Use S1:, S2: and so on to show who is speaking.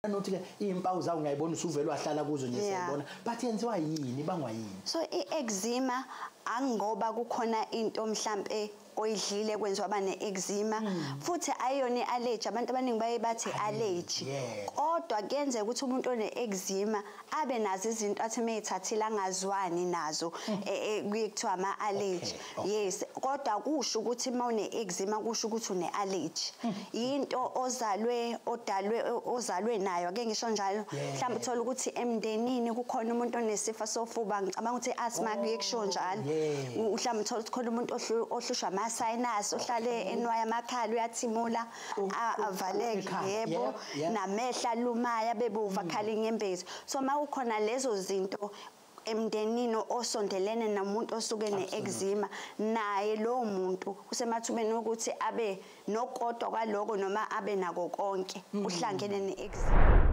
S1: Nothi ke izimpawu zawo ngiyayibona, usuvele wahlala kuzo nje, siyayibona, but yenziwa yini, ibangwa yini?
S2: So i-eczema angoba kukhona into mhlambe oyidlile kwenziwa ba ne-eczema, futhi ayiyona i-allergy. Abantu abaningi baye bathi allergy, kodwa kuyenzeka ukuthi umuntu one-eczema abe nazo izinto athi meyithathile angazwani nazo, kuye kuthiwa ama-allergy. Yes, kodwa kusho ukuthi uma une-eczema kusho ukuthi une-allergy. Yinto ozalwe, odalwe, ozalwe nayo, ake ngisho njalo. Mhlawumbe uthola ukuthi emndenini kukhona umuntu onesifo sofuba, ngicabanga ukuthi i-asthma, kuye kusho njalo. Mhlawumbe uthola ukuthi khona umuntu ohlushwa ama-sinus, ohlale enwaya amakhala, uyathimula, avaleke,
S1: Ekhaya,
S2: yebo, namehla alumayo, abebomvu, akhala inyembezi. So uma kukhona lezo zinto emndenini osondelene nomuntu osuke ne-eczema, naye lowo muntu usemathubeni ukuthi abe nokodwa kwaloko noma abe nako konke, uhlangene ne-eczema.